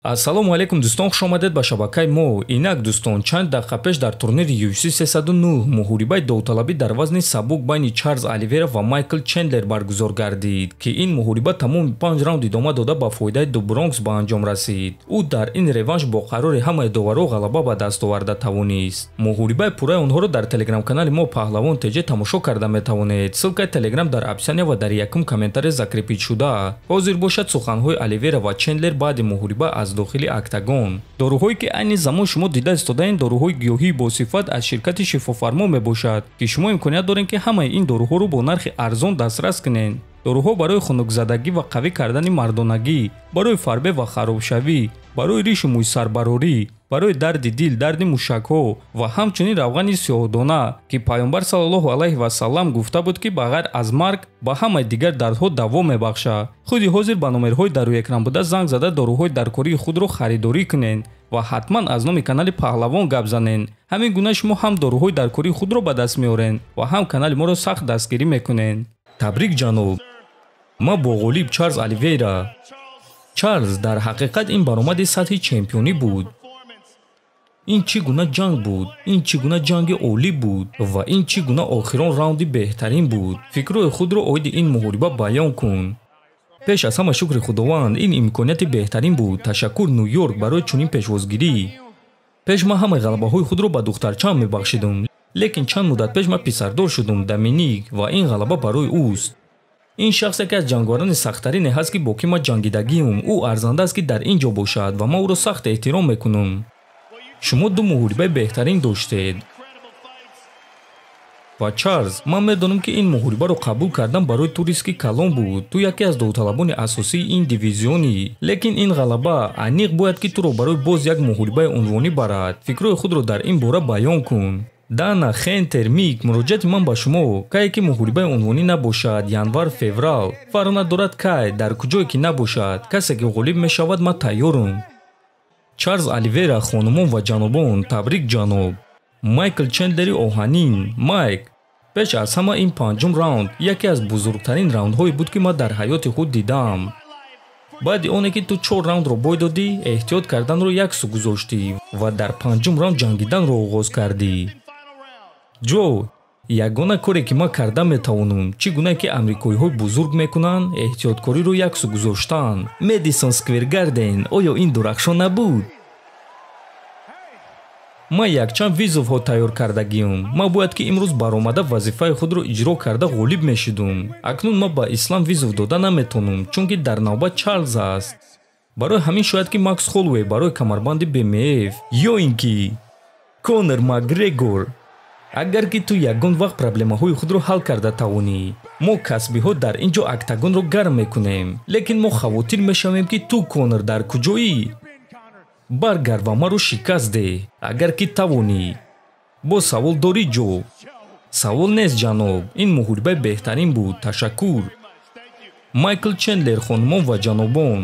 Ассалому алайкум дӯстон, хуш омадед ба шабакаи мо. Инак дӯстон, чанд дақиқа пеш дар турнири UFC 309 муҳорибаи довталабӣ дар вазни сабук байни Чарлз Оливера ва Майкл Чендлер баргузор гардид, ки ин муҳориба тамоми 5 раунд идома дода ба фоидаи ду Бронкс ба анҷом расид. Ӯ дар ин реванш бо қарори ҳамаи доварҳо ғалаба ба даст оварда тавонист. Муҳорибаи пурраи онҳоро дар телеграм-канали мо Паҳлавон ТЖ тамошо карда метавонед. Ссылкаи телеграм дар описания ва дар якум комментарий закрепить шуда. Ҳозир бошад суханҳои Оливера ва Чендлер баъди муҳориба аз дохили октагон. Доруҳое ки айни замон шумо дида истодаед, доруҳои гиёҳии босифат аз ширкати Шифофармо мебошад, ки шумо имконият доред, ки ҳамаи ин доруҳоро бо нархи арзон дастрас кунед. Доруҳо барои хунукзадагӣ ва қавӣ кардани мардонагӣ, барои фарбе ва харобшавӣ, барои ришу мӯйсарбарорӣ, барои дарди дил, дарди мушакҳо ва ҳамчунин равғани сиёҳдона, ки Пайғамбар саллаллоҳу алайҳи васаллам гуфта буд, ки ба ғайр аз марг ба ҳамаи дигар дардҳо даво мебахшад. Худи ҳозир ба номерҳои дар рӯи экран буда занг зада доруҳои даркории худро харидорӣ кунед ва ҳатман аз номи канали Паҳлавон гап занед. Ҳамин гуна шумо ҳам доруҳои даркории худро ба даст меоред ва ҳам канали моро сахт дастгирӣ мекунед. Табрик ҷаноб! Ман бо ғолиб Чарлз Оливейра. Чарлз, дар ҳақиқат ин баромади сатҳи чемпионӣ буд. Ин чӣ гуна ҷанг буд? Ин чӣ гуна ҷанги олӣ буд? Ва ин чӣ гуна охирон раунди беҳтарин буд? Фикрҳои худро оиди ин муҳориба баён кун. Пеш аз ҳама шукри Худованд, ин имконияти беҳтарин буд. Ташаккур Ню-Йорк барои чунин пешвозгирӣ. Пеш ман ҳамаи ғалабаҳои худро ба духтарчаам мебахшидум, лекин чанд муддат пеш ман писардор шудум, Доминик, ва ин ғалаба барои ӯст. Ин шахс яке аз ҷанговарони сахттарине ҳаст, ки бо ки ман ҷангидагиум. Ӯ арзанда аст, ки дар ин ҷо бошад ва ман ӯро сахт эҳтиром мекунам. Шумо ду муҳорибаи беҳтарин доштед. Ва Чарлз, ман медонам, ки ин муҳорибаро қабул кардан барои ту риски калон буд. Ту яке аз довталабони асосии ин дивизионӣ. Лекин ин ғалаба аниқ бояд, ки туро барои боз як муҳорибаи унвонӣ барад. Фикрҳои худро дар ин бора баён кун. Дана, Хентер, Мик, муроҷиати ман ба шумо. Кае ки муҳорибаи унвонӣ набошад, январ, феврал, фарқ надорад кай, дар куҷое ки набошад, касе ки ғолиб мешавад, ман тайёрам. Чарлз Оливера, хонумон ва ҷанобон, табрик ҷаноб. Майкл Чендлери оҳанин. Майк, пеш аз ҳама ин панҷум раунд яке аз бузургтарин раундҳое буд, ки ман дар ҳаёти худ дидаам. Баъди оне ки ту 4 раундро бой додӣ, эҳтиёт карданро як су гузоштӣ ва дар панҷум раунд ҷангиданро оғоз кардӣ. Ҷо, ягона коре ки ман карда метавонам, чӣ гуна ки амрикоиҳои бузург мекунанд, эҳтиёткориро як су гузоштан. Медисон Сквер Гарден, оё ин дурахшон набуд? Ман якчанд визовҳо тайёр кардагиам. Ман бояд ки имрӯз баромада вазифаи худро иҷро карда ғолиб мешудум. Акнун ман ба Ислам визов дода наметавонам, чунки дар навбат Чарлз аст. Барои ҳамин шояд ки Макс Холлоуэй барои камарбанди БМФ ё ин ки Конор Макгрегор. Агар ки ту ягон вақт проблемаҳои худро ҳал карда тавонӣ, мо касбиҳо дар ин ҷо октагонро гарм мекунем, лекин мо хавотир мешавем, ки ту, Конор, дар куҷоӣ? Баргард ва маро шикаст деҳ, агар ки тавонӣ. Боз савол дорӣ, Ҷо? Савол нест ҷаноб, ин муҳорибаи беҳтарин буд. Ташаккур. Майкл Чендлер, хонумон ва ҷанобон.